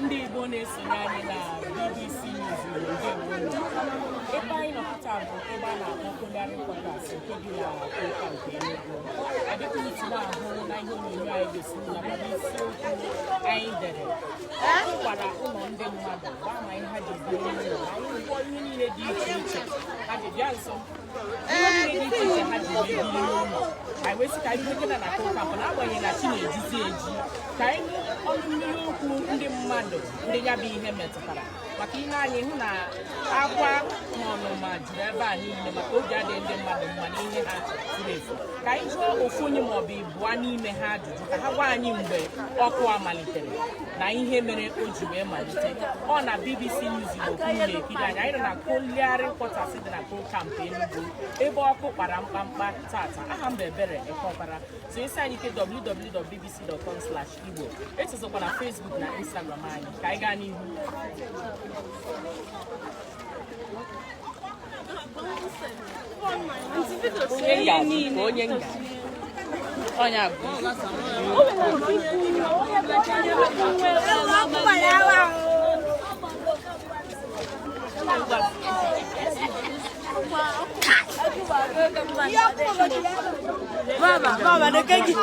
Ndị Igbo na-esonye anyị na BBC News Igbo, ndewo. Ebe anyị nọ kịta bụ ebe a na-akpọ Colliery Quarters nke dị na Coal Camp Enugu. Dịka unu si na-ahụ na ihe onyonyo anyị gosiri na isiokwu anyị dere, ọkụ gbara ụlọ ndị mmadụ, gbaa ma ihe ha ji biri n'ụlọ ma ngwa ihe niile dị iche iche ha ji bịa nso, ihe niile dị iche iche ha ji wee biri n'ụlọ. Anyị wee sị ka anyị bido na Coal Camp, n'agbanyeghị na chi na-ejizi eji, ka anyị nụ ọnụ mmiri okwu ndị mmadụ ndị ya bụ ihe metụtara, maka ile anyị hụ na akwa na ọnụma juru ebe a niile, maka obi adịghị ndị mmadụ mma na ihe ha furu efu. Ka anyị jụọ ofu onye maọbụ ịbụọ n'ime ha ajụjụ ka ha gwa anyị mgbe ọkụ a malitere na ihe mere o ji wee malite. Ọ na BBC News Igbo ka unu na-ekiri anyị. Anyị nọ na Colliery Quarters dị na Coal Camp Enugu, ebe ọkụ kpara mkpamkpa tata. Aha m bụ Ebere Ekeọkpara. Sonyesi anyị ike, www.bbc.com/Igbo. Echezọkwa na Facebook na Instagram anyị. Ka anyị gaa n'ihu. Onye nga onye abụ Mama, mama, ne kegi.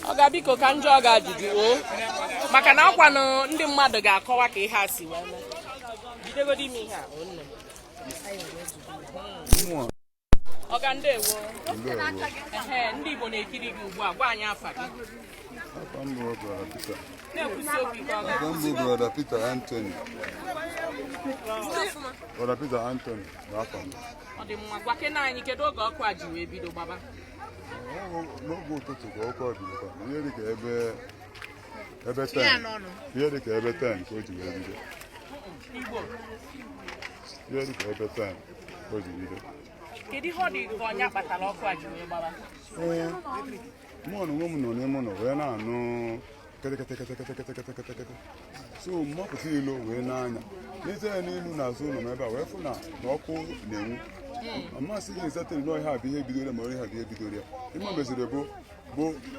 Ọ ga biko ka m jụọ gị ajụjụ o, maka na ọkwanụ ndị mmadụ ga-akọwa ka ihe a si wee mee. Bidogodi ime ihe a, o nne m. Ọga, ndewo. Ehe, ndị Igbo na-ekiri gị ugbu a. Gwa anyị afa gị. Afa m bụ Brother Peter. Na-ekwusi okwu ike, ọga. Afa m bụ Brother Peter Anthony. Brother Peter Anthony bụ afa m. Ọ dị mma. Gwakena anyị, kedu oge ọkụ a ji wee bido gbaba? N'oge ụtụtụ ka ọkụ a bidokwa, ihe dịka ebe 10, ihe dịka ebe 10 ka o ji wee bido. Igbo. Ihe dịka ebe 10 ka o ji bido. Kedu ihe ọ dị ka ọnya kpatara ọkụ a ji wee gbaba? Ee, mụ na onwe m nọ n'ime ụlọ wee na-anụ kịtịkịtịkịtịkịtịkịtịkịtị, so mmapụta ilo wee n'anya n'ite ya n'elu n'azụ ụlọ m ebe a, wee fụ na ọkụ na-enwu. Amasị gị exactly na ihe a bụ ihe bidoro, ma ihe a bụ ihe bidoro ya. Ime meziri bụ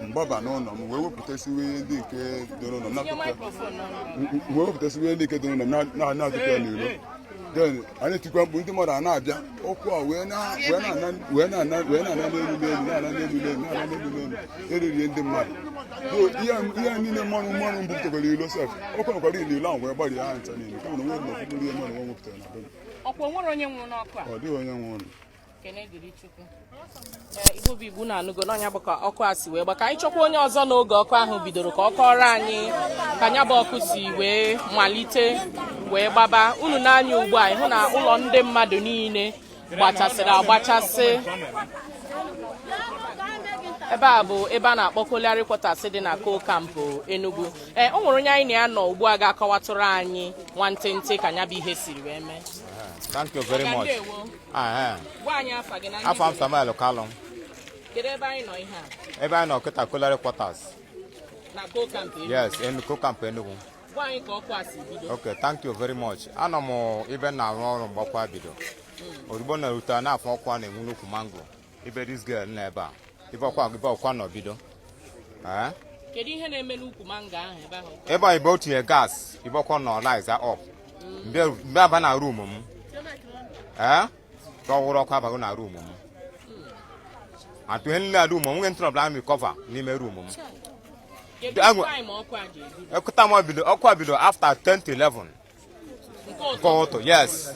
mgbaba n'ụlọ m wee wepụtasịwe ihe ndị nke dị n'ụlọ m Tinye na-atụpụ. microphone n'ọnụ. Wee wepụtasịwe ihe ndị nke dị n'ụlọ m na-atụpụ ya n'ilo. Then anyị tikwa mkpu, ndị mmadụ a na-abịa. Ọkụ a wee na-ana n'elu n'elu, na-ana n'elu n'elu, na-ana n'elu n'elu, eririe ndị mmadụ. So, ihe niile mmanụ mbupụtakwara ilo sef, ọkụ nọkwara n'ilo ahụ wee gbarie ha ncha niile, kama na onwe ma ọfụfụ ihe mmanụ nwe wepụtara na be m. Ọkwa o nwere onye nwụrụ n'ọkụ a? Ọ dịghị onye nwe ụlọ. Kene dịrị Chukwu. Ee, Igbo bụ Igbo na-anụgo n'ọnya bụ ka ọkụ a si wee gba. Ka anyị chọkwa onye ọzọ n'oge ọkụ ahụ bidoro ka ọ kọrọ anyị ka nya bụ ọkụ si wee malite wee gbaba. Unu n'anya ugbu a, ịhụ na ụlọ ndị mmadụ niile gbachasịrị agbachasị. Ebe a bụ ebe a na-akpọ Colliery Quarters dị na Coal Camp Enugu. Ee, o nwere onye anyị na ya nọ ugbu a ga-akọwatụrụ anyị nwantịntị ka nya bụ ihe siri wee mee. Thank you very Ọga, much. ndewo. Ah, eh. Gwa anyị afa gị na ndị Afa m Igbo. Samuel Kalụ. Kedu ebe anyị nọ ihe a? Ebe anyị nọ kịta, Colliery Quarters. Na Coal Camp Enugu. Yes, Enugu Camp Enugu. Gwa anyị ka ọkụ a si bido. Okay, thank you very much. Anọ m ebe m na-arụ ọrụ mgbe ọkụ a bido. Ozugbo na rute na-afụ ọkụ a na-enwu n'ukwu mango. Ibe this girl nọ ebe a. Ibe ọkwa nọ bido. Eh? Kedu ihe na-eme n'ukwu mango ahụ ebe ahụ? Ebe a ibe o tinye gas, ibe ọkụ nọ light up. Mgbe aba na room m. Eh? Ka ọ wụrụ ọkụ abago na room m. Atụ ihe niile na room m, nwere ntụrụ ọbụla m cover n'ime room m. Kedu time ọkụ a ji ebido? Ekụta m bido, ọkụ a bido after 10 to 11. Nke Nke ụtụ, yes.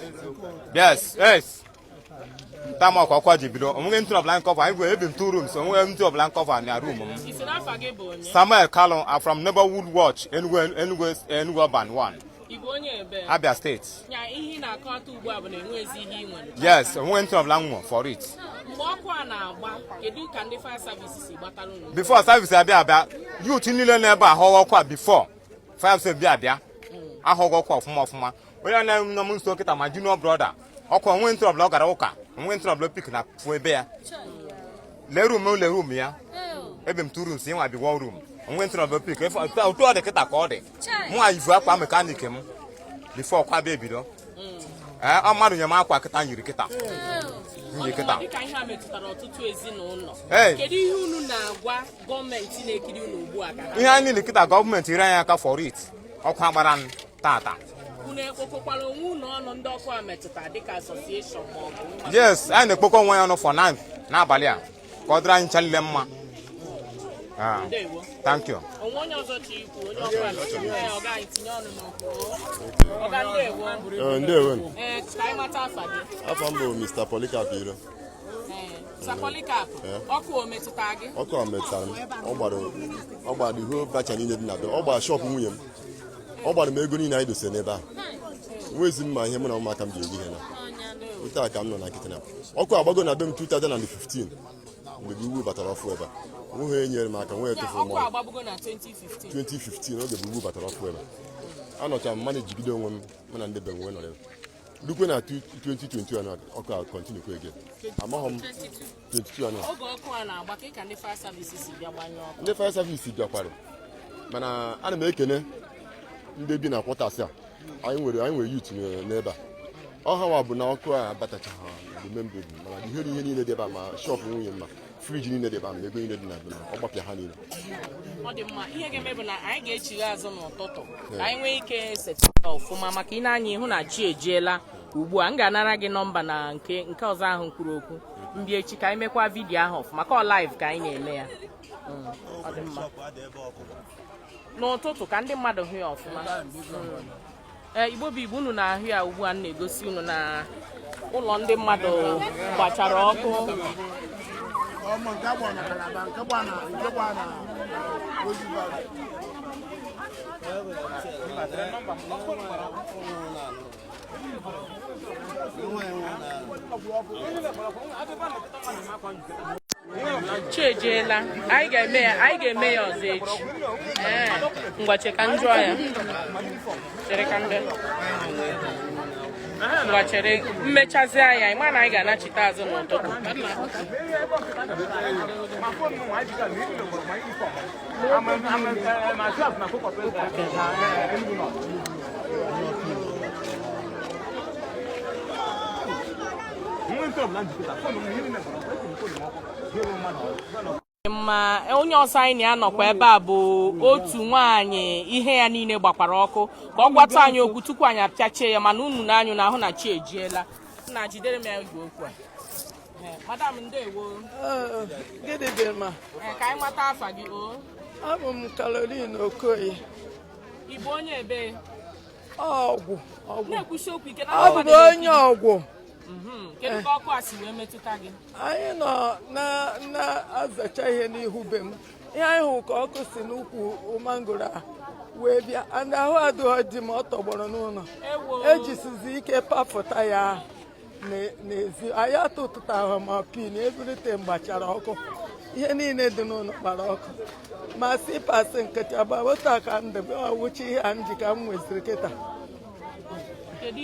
Time ọkụ ji bido, onweghị ntụrụ ọbụla cover, anyị gwere ebi m two rooms, onweghị ntụrụ ọbụla cover na room m. Isi n'afa gị bụ onye? Samuel Kalu, I'm from Neighborhood Watch, Enugu, Enugu, Enugu Urban 1. Ị bụ onye ebe? Abia Steeti. Ya ihe ị na-akọta ugbu a bụ na enwezi ihe ị nwere. Yes, onwe ntị ọbụla m nwụọ for it. Mgbe ọkụ a na-agba, kedu ka ndị fire service si gbatara unu? Before service abịa abịa, youth niile na-ebe ahọghọ ọkụ a before fire service bịa abịa ahọghọ ọkụ ọfụma ọfụma. Onye na-enọ m nso kịta ma junior brother ọkụ onwe ntị ọbụla ọ gara ụka onwe ntị ọbụla pik na fụ ebe ya lee room m lee room ya ebe m two rooms ịnwa bi one room onwe ntị ọbụla pik otu ọ dị kịta ka ọ dị mụ ivu akwa mechanic m before ọkwa bịa ebido. Ee, ọ mmadụ nye m akwa kịta m yiri kịta m yiri kịta. Dịka ihe a metụtara ọtụtụ ezinụlọ, Hey. kedu ihe unu na-agwa gọọmenti na-ekiri unu ugbu a ka ha Ihe anyị niile kịta gọọmenti ire anyị aka for it ọkụ agbara m tata. Unu ekpokọkwara onwe unu ọnụ ndị ọkụ a metụtara dịka association ma ọ bụ mgbakọ? Yes, anyị na-ekpokọ onwe ya ọnụ for now n'abalị a ka ọ dịrị anyị ncha niile mma. Ah, Ndewo. Thank you. Onwe onye ọzọ chọ ikwu, onye ọkụ a metụtara? Ee, ọga anyị, tinye ọnụ n'okwu. Ọga, ndewo. Ee, ndewo. Ee, ka anyị mata afa gị. Afọ m bụ Mr. Polycarp Iro. Ee, Sir Polycarp, ọkụ o metụta gị? Ọkụ a metụtara m. Ọ gbara ihu bacha niile dị na be. Ọ gbara shop nwunye m. Ọ gbara m ego niile anyị dosere n'ebe ahụ. Nwezi m ma ihe mụ na ụmụaka m ji eri ihe na. Otu a ka m nọ na nkịtị na. Ọkụ agbago na be m 2015 mgbe ugwu batara ọfụ ebe a. Nweghị enyere m aka, nwee Ya tụfuru m ọkụ ọnụ. agbabugo na 2015? 2015 oge bụ ugwu batara ọfụ ebe a. Anọcha m mana ejigide onwe m mụ na ndị be m wee nọrọ ebe. Rukwe na 2021 ọkụ a continue kwa again. Amaghọ m 22 anọ. Oge ọkụ a na-agba, ka ndị fire service si bịa gbanyụọ ọkụ? Ndị fire service bịakwara, mana ana m ekene ndị bi na quarters a. Anyị nwere youth n'ebe a. Ọ hawa bụ na ọkụ a abatachaghị the main building, mana ihe niile dị ebe a, ma shop nwunye m, ma fridge niile dị ebe a, ma ego niile dị na be m, ọ gbapịa ha niile. Ọ dị mma. Ihe ga-eme bụ na anyị ga-echigha azụ n'ụtụtụ ka anyị nwee ike setụ ya ọfụma, maka ị na-anya ịhụ na chi ejiela ugbu a. M ga-anara gị nọmba na nke ọzọ ahụ kwuru okwu mbịa echi ka anyị mekwa video ahụ ọfụma, ka ọ live ka anyị na-eme ya. Ọ dị mma n'ụtụtụ ka ndị mmadụ hụ ya ọfụma. Ee, Igbo bụ Igbo, unu na-ahụ ya ugbu a m na-egosi unu na ụlọ ndị mmadụ gbachara ọkụ. Ọmọ nke agba na Calabar, nke gba na Rose Valley. Chi ejiela. Anyị ga-eme ya ọzọ echi. Ee, ngwa che ka m jụọ ya. Chere ka m bịa. Ngwa chere mmechazie ya, ị ma na anyị ga-anachite azụ n'ụtụtụ. Ma onye ọzọ anyị na-anọkwa ebe a bụ otu nwaanyị ihe ya niile gbakwara ọkụ, ka ọ gwatụ anyị okwu tupu anyị apịachie ya. Mana unu na-anyụ na ahụ na chi ejiela. Nna, jidere m ya igwe okwu a. Ee, madam, ndewo. Ee, gịnị dị mma? Ee, ka anyị mata afa gị o. Abụ m Caroline Okoye. Ị bụ onye ebe? Ọgwụ ọgwụ. Na-ekwusi okwu ike na Abụ m onye ọgwụ. Kedu ka ọkụ a si wee metụta gị? Anyị nọ na na-azacha ihe n'ihu be m. Ihe anyị hụ ka ọkụ si n'ukwu mangoro a wee bịa, and ahụ adịghị di m, ọ tọgbọrọ n'ụlọ. Ewo. Ejisizi ike pafụta ya n'ezi. Anyị atụtụtahụ ma pin, everything gbachara ọkụ. Ihe niile dị n'ụlọ gbara ọkụ, ma slippers nkịtị agbawota ka m debe ọwụchi ihe a m ji ka m nweziri kịta. Kedu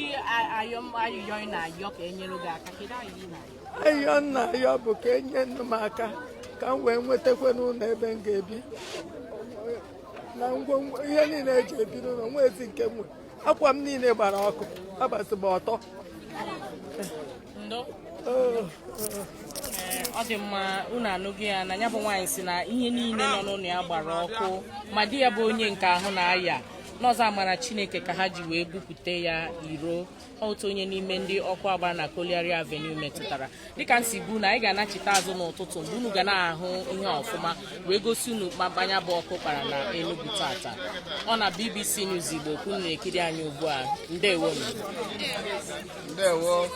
ayụyọ ị na-ayọ ka e nyere gị aka? Kedu ayụyọ ị na-ayọ? Ayọ nna ya bụ ka enye nnu m aka ka m wee nwetakwa n'ụlọ ebe m ga-ebi na ngwongwo ihe niile eji ebi n'ụlọ nwezi nke m nwe. Akwa m niile gbara ọkụ, agbasi m ọtọ. Ndo. Oo, oo. Ee, ọ dị mma. Unu anụghị ya na ya bụ nwaanyị si na ihe niile nọ n'ụlọ ya gbara ọkụ, ma di ya bụ onye nke ahụ na-aya n'ọzọ amara Chineke ka ha ji wee bupute ya iro. Otu onye n'ime ndị ọkụ agbara na Colliery Avenue metụtara. Dịka m si bụ na anyị ga-anachite azụ n'ụtụtụ mgbe unu ga na-ahụ ihe ọfụma wee gosi unu mkpamkpanya bụ ọkụ kpara na Enugu tata. Ọ na BBC News Igbo ka unu na-ekiri anyị ugbu a. Ndewonu. Ndewo.